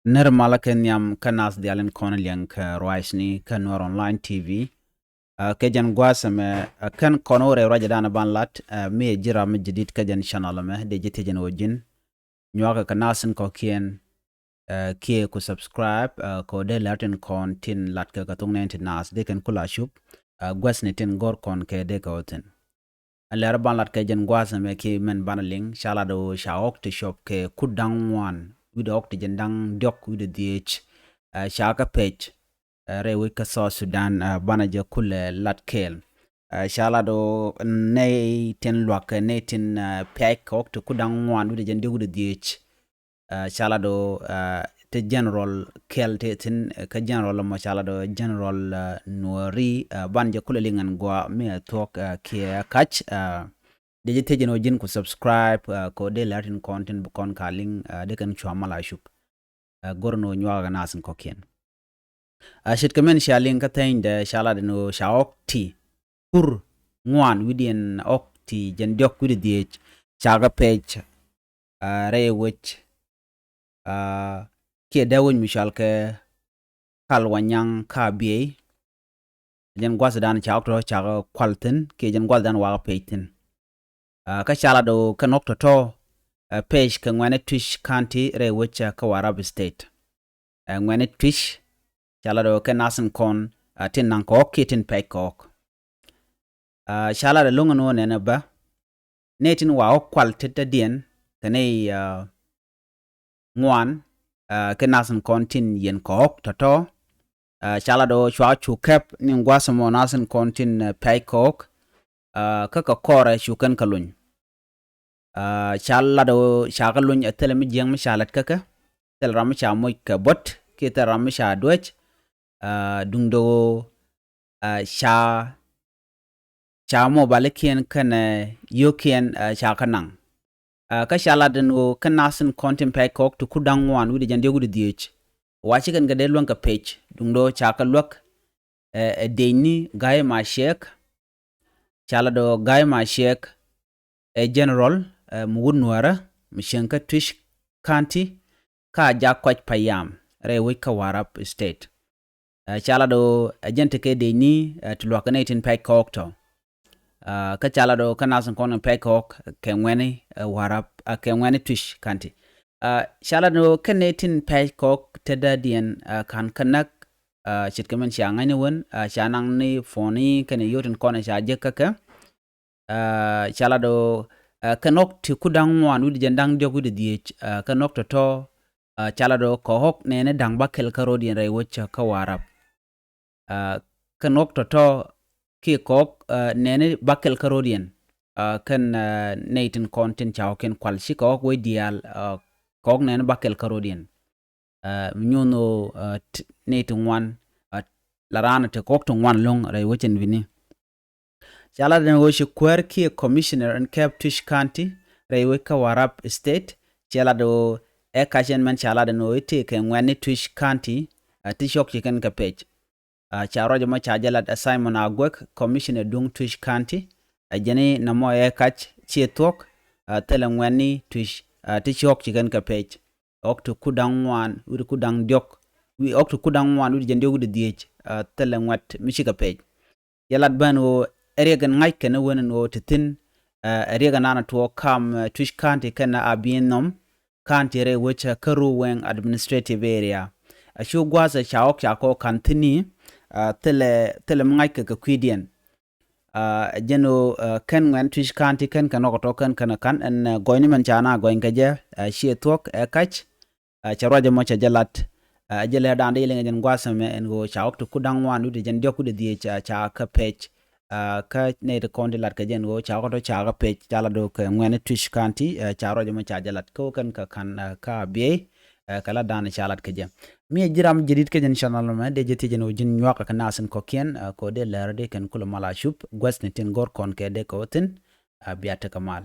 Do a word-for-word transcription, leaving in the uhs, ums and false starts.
Nir malä kɛ nhiam kä nath dial in kɔn liɛŋ kɛ ruacni kä Nuɛr Online T V. Ɛ, kɛ jɛn gua̱a̱th ɛmɛ, ɛ, kɛn kɔn wä rɛy ruacdan ban lat, ɛ, mi ɛ ji̱ ram mi jadid kä jɛn channel ɛmɛ, dee ji̱ thiecɛn ɣöö ji̱n nyuakɛ kɛ nath in kɔ̱kiɛn, ɛ, kiɛ ku subscribe, ɛ, kɛ ɣöö dee lɛr tin kɔn tin lat kɛ kɛ thok nɛn ti nath dee kɛn kula cup, ɛ, gua̱thni tin go̱r kɔn kɛ dee kɛ ɣöö thi̱n. Ɛ lɛr ban lat kɛ jɛn gua̱a̱th ɛmɛ kiɛ mɛn banɛ liŋ, ca lat ɣöö ca ɣɔ̱k ti cuɔp kɛ kut da̱ŋ ŋuan wi̱cdɛ ɣɔ̱k ti jiɛn da̱ŋ diɔ̱k wi̱cdɛ dhieec, ɛ, ca kɛ pɛc, ɛ, rɛy wec kä South Sudan, ɛ, banɛ jɛ kulɛ lat kɛɛl. Ɛ, ca lat ɣöö nɛy tin lua̱k kɛ nɛy tin, ɛ, pɛc kɛ ɣɔ̱k ti kut da̱ŋ ŋuan wi̱cdɛ jiɛn diɔ̱k wi̱cdɛ dhieec. Ɛ, ca lat ɣöö, ɛ, ti general kɛl ti thi̱n, ɛ, kä general ɛmɔ ca lat ɣöö general, ɛ, Nuɔri, ɛ, ban jɛ kulɛ liŋ ɛn gɔaa mi ɛ thuɔ̱k, ɛ, kiɛ kac, ɛ, dee ji̱ thiecɛn ɣöö ji̱n ku subscribe, ɛ, kɛ ɣöö dee lɛr tin kɔn tin bi kɔn ka liŋ, ɛ, dee kɛn cua mal a cup. Ɛ, go̱r ɛn ɣöö nyuakɛ kɛ nath in kɔ̱kiɛn. Ɛ, ce̱tkɛ min cia liŋ kä thɛnydɛ ca lat ɛn ɣöö ca ɣɔ̱k ti kur ŋuan wi̱cdiɛn ɣɔ̱k ti jiɛn diɔ̱k wi̱cdɛ dhieec ca kɛ pɛc, ɛ, rɛy wec, ɛ, kiɛ dee wec mi cɔal kɛ Kal Wanyaŋ kä Abiey. Jɛn gua̱thdan ca ɣɔ̱k tɔ̱tɔ̱ ca kɛ kual thi̱n kiɛ jɛn gua̱thdan wakä pɛc thi̱n. Ɛ, kä ca lat ɣöö kɛn ɣɔ̱k tɔ̱tɔ̱, ɛ, pɛc kɛ ŋuɛ̈ni Twic County rɛy wec, ɛ, kä Warrap State. Ɛ, ŋuɛ̈ni Twic ca lat ɣöö kɛn nath in kɔn, ɛ, tin naŋ kɛ ɣɔ̱k kiɛ tin pɛc kɛ ɣɔ̱k. Ɛ, ca lat ɛlɔ̱ŋ ɛn ɣöö nɛnɛ bä nɛy tin wa ɣɔ̱k kual tetdiɛn kɛ nɛy, ɛ, ŋuan, ɛ, kɛ nath in kɔn tin yiɛn kɛ ɣɔ̱k tɔ̱tɔ̱. Ɛ, ca lat ɣöö cua cu kɛp ni gua̱th ɛmɔ nath in kɔn tin, ɛ, pɛc kɛ ɣɔ̱k, ɛ, kä kɛ kɔrɛ cu kɛn kɛ luny. Ɛ, ca lat ɣöö ca kɛ luny ɛ thilɛ mi jiäk mi ca lät kä kɛ, thilɛ ram mi ca moc kɛ buɔ̱t kiɛ thilɛ ram mi ca duäc, ɛ, duundɛ ɣöö, ɛ, ca, ca mobalikiɛn kɛnɛ yio̱o̱kiɛn, ɛ, ca kɛ naŋ. Ɛ, kä ca lat ɛn ɣöö kɛn nath in kɔn tin pɛc kɛ ɣɔ̱k ti kut da̱ŋ ŋuan wi̱cdɛ jiɛn diɔ̱k wi̱cdɛ dhieec, wa ci kɛn kɛ dee luäŋ kɛ pɛc, duundɛ ɣöö ca kɛ luäk, ɛ, ɛ Dieyni Ga̱a̱y Maciɛk. Ca lat ɣöö Ga̱a̱y Maciɛk ɛ general, ɛ, mi wut Nuäärä mi cieŋ kä Twic County, kä a jak kɔc payam rɛy wec kä Warrap State. Ɛ, ca lat ɣöö ɛ jɛn tekɛ Dieyni, ɛ, ti lua̱k kɛ nɛy tin pɛc kɛ ɣɔ̱k tɔ̱. Ɛ, kä ca lat ɣöö kɛn nath in kɔn pɛc kɛ ɣɔ̱k kɛ ŋuɛ̈ni, ɛ, Warrap, ɛ, kɛ ŋuɛ̈ni Twic County. Ɛ, ca lat ɣöö kɛn nɛy tin pɛc kɛ ɣɔ̱k tetdiɛn, ɛ, ka̱n kɛ näk, ɛ, ce̱tkɛ min cia ŋa̱cni wän, ɛ, cia naŋ ni puɔ̱ni kɛnɛ yio̱o̱k tin kɔn ca jek kä kɛ. Ɛ, ca lat ɣöö, ɛ, kɛn ɣɔ̱k ti kut da̱ŋ ŋuan wi̱cdɛ jiɛn da̱ŋ diɔ̱k wi̱cdɛ dhieec, ɛ, kɛn ɣɔ̱k tɔ̱tɔ̱, ɛ, ca lat ɣöö kɛ ɣɔ̱k nɛɛni da̱ŋ bäkɛl kä ro̱diɛn rɛy wec kä Warrap. Ɛ, kɛn ɣɔ̱k tɔ̱tɔ̱ kiɛ kɛ ɣɔ̱k, ɛ, nɛɛni bäkɛl kä ro̱diɛn. Ɛ, kɛn, ɛ, nɛy tin kɔn tin ca ɣɔ̱kiɛn kual ci kɛ ɣɔ̱k wec diaal, ɛ, kɛ ɣɔ̱k nɛɛni bäkɛl kä ro̱diɛn. Ɛ, mi nyuun ɣöö, ɛ, t-, nɛy ti ŋuan, ɛ, la raan ti kɔk ti ŋuan lo̱ŋ rɛy wecin bini. Ca lat ɛn ɣöö ci kuäär kiɛ commissioner in kɛp Twic County rɛy wec kä Warrap State, cɛ lat ɣöö ɛ kac ɛn mɛn ca lat ɛn ɣöö i̱ tëëkɛ ŋuɛ̈ni Twic County, ɛ, ti cɔk ci kɛn kɛ pec. Ɛ, ca ruac ɛmɔ ca jɛ lat ɛ Simon Aguek, commissioner duŋ Twic County, ɛ jɛn i̱ nɔmɔ ɛ kac ciɛ thuɔ̱k, ɛ, thilɛ ŋuɛ̈ni Twic, ɛ, ti cɔk ci kɛn kɛ pec. Ɣɔk ti kut da̱ŋ ŋuan wi̱cdɛ kut da̱ŋ diɔ̱k, wi̱-, ɣɔk ti kut da̱ŋ ŋuan wi̱cdɛ jiɛn diɔ̱k wi̱cdɛ dhieec, ɛ, thilɛ ŋuɛ̈t mi cikɛ pec. Cɛ lat bä ɛn ɣöö ɛ riɛk in ŋa̱c kɛn ɛ wen ɛn ɣöö ti thi̱n, ɛ, ɛ riɛk in an ɛ tuɔɔk kam, ɛ, Twic County kɛnɛ Abiey Nhom County rɛy wec kä Ruweng Administrative Area. Ɛ cu gua̱a̱th ɛ ca ɣɔk ca kɔk ka̱n thi̱n i̱, ɛ, thilɛ, thilɛ mi ŋa̱c kɛ kɛ kui̱diɛn. Ɛ jɛn ɣöö, ɛ, kɛn ŋuɛ̈ni Twic County kɛn kɛn ɣɔk tɔ̱ kɛn kɛn ka̱n ɛn, ɛ, gɔɔyni mɛn ca na gɔɔyni kɛ jɛ, ɛ, ciɛ thuɔ̱k ɛ kac. Ɛ, cɛ ruac ɛmɔ cɛ jɛ lat, ɛ, jɛ lɛr da̱a̱n dee liŋ ɛ jɛn gua̱a̱th ɛmɛ ɛn ɣöö ca ɣɔk ti kut da̱ŋ ŋuan wi̱cdɛ jiɛn diɔ̱k wi̱cdɛ dhieec, ɛ, ca kɛ pec. Ɛ, kä nɛy ti kɔn ti lat kɛ jɛ ɛn ɣöö ca ɣɔk tɔ̱ ca kɛ pec ca lat ɣöö kɛ ŋuɛ̈ni Twic County, ɛ, ca ruac ɛmɔ ca jɛ lat kä ɣöö kɛn kɛ ka̱n, ɛ, kä Abiey, ɛ, kɛ lat da̱a̱n ca lat kɛ jɛ. Mi ɛ ji̱ ram jadid kä jɛn channel ɛmɛ dee jɛ thiec ɛn ɣöö ji̱n nyuak kɛ nath in kɔ̱kiɛn, ɛ, kɛ ɣöö dee lɛr dee kɛn kulɛ mal a cup gua̱thni tin go̱r kɔn kɛ dee kɛ ɣöö thi̱n, ɛ, bia tekɛ mal.